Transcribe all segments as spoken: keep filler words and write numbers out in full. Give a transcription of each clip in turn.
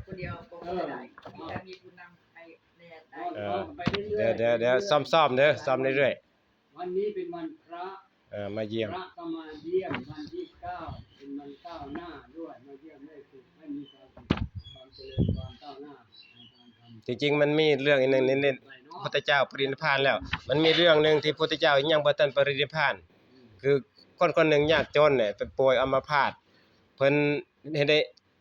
คนเดียวก็ไม่ได้ มีแต่มีผู้นำไปแนได้ เออ เดี๋ยวเดี๋ยวเดี๋ยวซ่อมซ่อมเด้อ ซ่อมเรื่อย วันนี้เป็นวันพระ ๆเออมาเยี่ยม พระก็มาเยี่ยม วันที่เก้าเป็นวันก้าวหน้าด้วย มาเยี่ยมได้สุขให้มีความสุขความเจริญความก้าวหน้าในการทำ จริงๆมันมีเรื่องอีกหนึ่งนิด ไป ๆพระ เนาะ พุทธเจ้าปรินิพพานแล้ว มันมีเรื่องหนึ่งที่พระพุทธเจ้ายังบ่ทันปรินิพพาน คือคนคนหนึ่งยากจนเนี่ยเป็นป่วยอัมพาตเพิ่นเห็นได้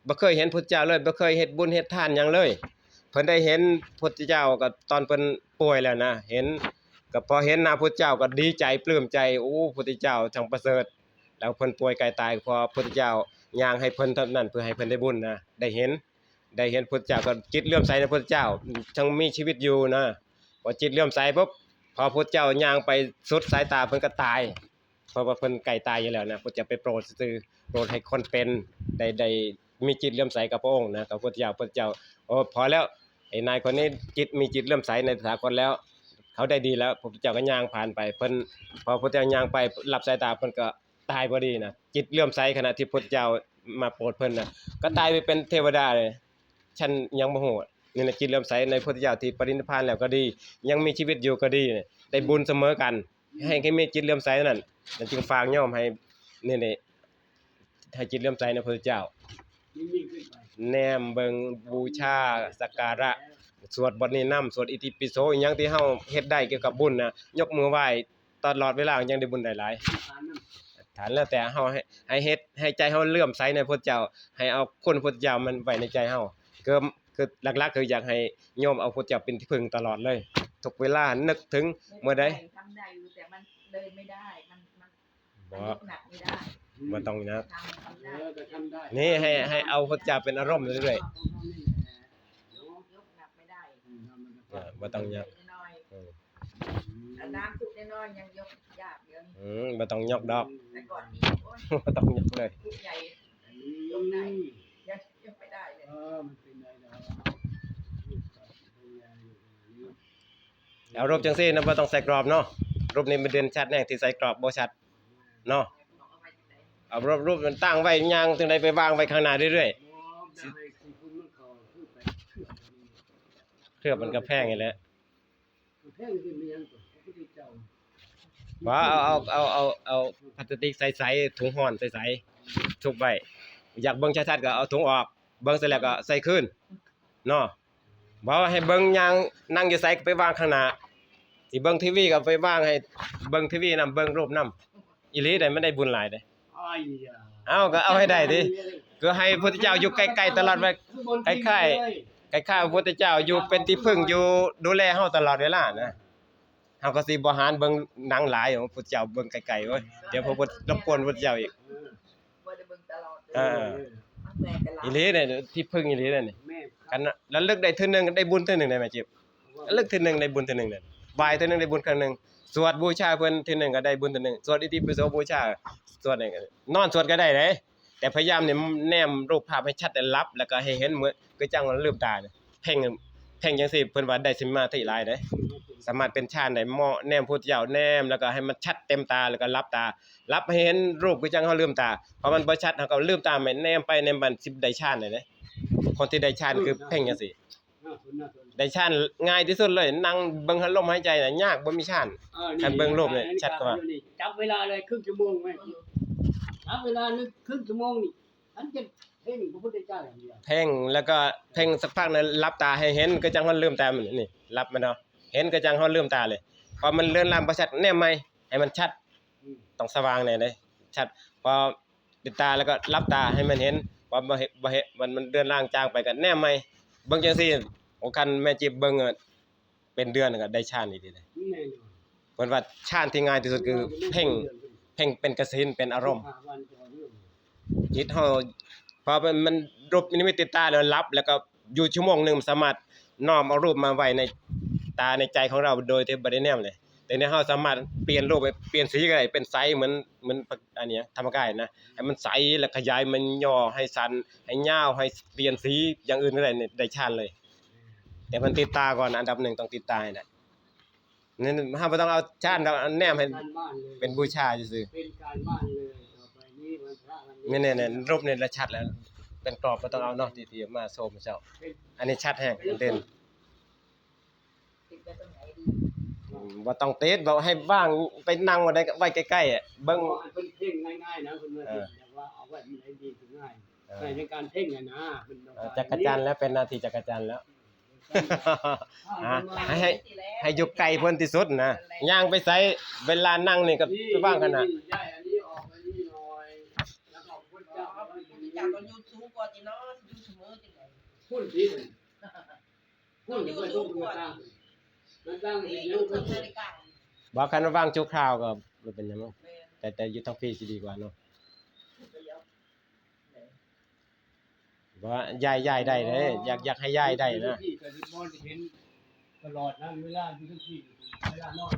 บ่เคยเห็นพุทธเจ้าเลยบ่เคยเฮ็ดบุญเฮ็ดทานหยังเลย เพิ่นได้เห็นพุทธเจ้าก็ตอนเพิ่นป่วยแล้วนะ เห็นก็พอเห็นหน้าพุทธเจ้าก็ดีใจปลื้มใจ โอ้พุทธเจ้าช่างประเสริฐ แล้วเพิ่นป่วยใกล้ตายพอพุทธเจ้าย่างให้เพิ่นเท่านั้นเพื่อให้เพิ่นได้บุญนะ ได้เห็น ได้เห็นพุทธเจ้าก็จิตเลื่อมใสในพุทธเจ้าทั้งมีชีวิตอยู่นะ พอจิตเลื่อมใสปุ๊บพอพุทธเจ้าย่างไปสุดสายตาเพิ่นก็ตาย เพราะว่าเพิ่นใกล้ตายอยู่แล้วนะพุทธเจ้าไปโปรดซื่อๆโปรดให้คนเป็นได้ได้มีจิตเลื่อมใสกับพระองค์นะกับพุทธเจ้าพุทธเจ้าโอ้พอแล้วไอ้นายคนนี้จิตมีจิตเลื่อมใสในสถาคตแล้ว เขาได้ดีแล้วพระพุทธเจ้าก็ย่างผ่านไปเพิ่นพอพุทธเจ้าย่างไปรับสายตาเพิ่นก็ตายพอดีนะจิตเลื่อมใสขณะที่พุทธเจ้ามาโปรดเพิ่นนะก็ตายไปเป็นเทวดาเลย ฉันยังบ่ฮู้นี่นะจิตเลื่อมใสในพุทธเจ้าที่ปรินิพพานแล้วก็ดี ยังมีชีวิตอยู่ก็ดี ได้บุญเสมอกัน ให้แค่มีจิตเลื่อมใสเท่านั้นนั่นจึงฝากโยมให้นี่นี่ให้จิตเลื่อมใสในพุทธเจ้า ยิ่งยิ่งขึ้นไป แนมเบิ่งบูชาสักการะ สวดบทนี้นำสวดอิติปิโสอีหยังที่เฮาเฮ็ดได้เกี่ยวกับบุญนะยกมือไหว้ตลอดเวลายังได้บุญได้หลาย ทานนั่น ฐานแล้วแต่เฮาให้ให้เฮ็ดให้ใจเฮาเลื่อมใสในพุทธเจ้า ให้เอาคุณพุทธเจ้ามันไว้ในใจเฮาคือคือหลักๆ คืออยากให้โยมเอาพุทธเจ้าเป็นที่พึ่งตลอดเลย ทุกเวลานึกถึงเมื่อใด ทำได้อยู่แต่มันเลยไม่ได้ มันมัน บ่ มันยกหนักไม่ได้ บ่ต้องนะ ทำทำ เอ ได้ อก็ทำได้ นี่ให้ให้เอาพุทธเจ้าเป็นอารมณ์เรื่อย ยกยกหนักไม่ได้ อืมทำมัน ๆอ่าบ่ต้องยก น้อย อืม ๆแต่น้ำซุปน้อยๆยังยกยากเดี๋ยวนี้ อืมบ่ต้องยกดอก แต่ก่อนนี้โอ้ย บ่ต้องยกเลย ซุปใหญ่ อืม ยังยกไม่ได้เลย เออมันเป็นไงนะ เอารูปจังซี่นะบ่ต้องใส่กรอบเนาะรูปนี้มันเด่นชัดแน่ที่ใส่กรอบบ่ชัดเนาะเอารูปรูปมันตั้งไว้ย่างจังไดไปวางไว้ข้างหน้าเรื่อย มองได้ขี้ฝุ่นมันเข้าคือไปเชื่อม ๆเคลือบมันก็แพงนี่แหละ แพงขึ้นไปยังตัวพระพุทธเจ้า ว่าเอาเอาเอาเอาเอาพลาสติกใสๆถุงห่อนใสๆชุบไว้ อยากเบิ่งชัดๆก็เอาถุงออก เบิ่งเสร็จแล้วก็ใส่คืนเนาะบอกว่าให้เบิ่งย่างนั่งอยู่ไสก็ไปวางข้างหน้าสิเบิ่งทีวีก็ไปวางให้เบิ่งทีวีนำเบิ่งรูปนำอีหลีได้มันได้บุญหลายเด้ อ้ายยา เอาก็เอาให้ได้ดิก็ให้พุทธเจ้าอยู่ใกล้ๆตลอดเวลาคล้ายๆคล้ายๆพระพุทธเจ้าอยู่เป็นที่พึ่งอยู่ดูแลเฮาตลอดเวลานะเฮาก็สิบ่หานเบิ่งหนังหลายพุทธเจ้าเบิ่งไกลๆเว้ยเดี๋ยวพระพุทธรบกวนพุทธเจ้าอีก ว่าจะเบิ่งตลอดเลย อ่า มันแปลกกันละ อีหลีเนี่ยที่พึ่งอีหลีเนี่ยนี่ แม่ กันนะแล้วเลิกได้เทื่อนึงได้บุญเทื่อนึงได้ไหมจิบเลิกเทื่อนึงได้บุญเทื่อนึงเนี่ยบ่ายเทื่อนึงได้บุญครั้งนึงสวดบูชาเพิ่นเทื่อนึงก็ได้บุญเทื่อนึงสวดอิติปิโสบูชาสวดนี่ก็นอนสวดก็ได้เด้แต่พยายามเนี่ยแนมรูปภาพให้ชัดแต่หลับแล้วก็ให้เห็นเหมือนคือจังว่าลืมตาเนี่ยเพ่งเพ่งจังซี่เพิ่นว่าได้สมาธิหลายเด้สามารถเป็นฌานได้เหมาะแนมพุทธเจ้าแนมแล้วก็ให้มันชัดเต็มตาแล้วก็หลับตาหลับให้เห็นรูปคือจังเฮาลืมตาพอมันบ่ชัดเฮาก็ลืมตาไปแนมไปแนมมันสิได้ฌานเลยเด้ คนที่ได้ฌานคือเพ่งจังซี่ น่าสนน่าสน ได้ฌานง่ายที่สุดเลย นั่งเบิ่งลมหายใจน่ะยากบ่มีฌาน ออนี่ คันเบิ่งรูปเนี่ยชัดกว่า จับเวลาเลยครึ่งชั่วโมงไหมจับเวลานึกครึ่งชั่วโมงนี่ฉันจะเพ่งพระพุทธเจ้าอย่างเดียว เพ่งแล้วก็เพ่งสักพักหนึ่งหลับตาให้เห็นก็จังเฮาลืมตามันนี่หลับมันเนาะเห็นก็จังเฮาลืมตาเลยพอมันเลือนลางบ่ชัดแนมใหม่ให้มันชัด อืม ต้องสว่างแน่เลยชัดพอปิดตาแล้วก็หลับตาให้มันเห็นพอบ่เห็นบ่เห็นมันมันเลือนลางจางไปก็แนมใหม่เบิ่งจังซี่โอ้คันแม่จิบเบิ่งอะเป็นเดือนก็ได้ฌานอีกทีเลย แน่นอน เพิ่นว่าฌานที่ง่ายที่สุดคือเพ่งเพ่งเป็นกสิณเป็นอารมณ์ ห้าวันต่อเนื่อง จิตเฮาพอมันมันรูปนิมิตติดตาแล้วหลับ แล้วก็อยู่ชั่วโมงหนึ่งสามารถน้อมเอารูปมาไว้ในตาในใจของเราโดยที่บ่ได้แนมเลยแต่เนี่ยเฮาสามารถเปลี่ยนรูปไปเปลี่ยนสีก็ได้เป็นใสเหมือนเหมือนอันเนี้ยธรรมกายนะให้มันใสแล้วขยายมันย่อให้สั้นให้ยาวให้เปลี่ยนสีอย่างอื่นก็ได้เนี่ยได้ฌานเลย แต่มันติดตาก่อนอันดับหนึ่งต้องติดตาให้ได้นั่นเฮาบ่ต้องเอาฌานดอกแนมให้ การบ้านเลย เป็นบูชาซื่อ เป็นการบ้านเลยต่อไปนี้วันพระวันนี้ ๆนี่เนี่ยเนี่ยรูปนี่ละชัดแล้ว เป็นกรอบบ่ต้องเอาเนาะ ที่ ที่มาโชว์มื้อเช้า อันนี้ชัดแฮง มันเด่น อืม บ่ต้องติด บ่ ให้วาง ไปนั่งบ่ได้ ไว้ใกล้ๆ อะ เบิ่ง อันเพิ่นเพ่งง่ายๆ นะ เพิ่นว่า เออ เห็นว่าเอาไว้มันได้ดีคือง่าย เออ ในการเพ่งน่ะนะ เพิ่นบอก เออ ว่า จักจั่นแล้ว เป็นหน้าที่จักจั่นแล้ว อ่ะ ให้ ให้ ให้อยู่ไกลเพิ่นที่สุดนะ ย่างไปไส เวลานั่งนี่ก็ นี่ ไปวางขนาด นี่ ย้ายอันนี้ออก อันนี้หน่อย แล้วก็พุทธเจ้า พุทธเจ้าก็อยู่สูงกว่าที่นอน อยู่เสมอจังได๋ พุทธสิ พุทธ อยู่สูงกว่า มันตั้ง มันตั้ง นี่ อยู่เสมอในกลาง บ่ คันว่าวางชั่วคราวก็บ่เป็นหยังมั้ง แม่น แต่ แต่อยู่ทางพี้สิดีกว่าเนาะ เดี๋ยว ว่าย้าย ย้ายได้เด้ อยาก อยากให้ย้ายได้นะ ที่ก็สิบ่ได้เห็นตลอดนะ เวลาอยู่ที่ เวลานอน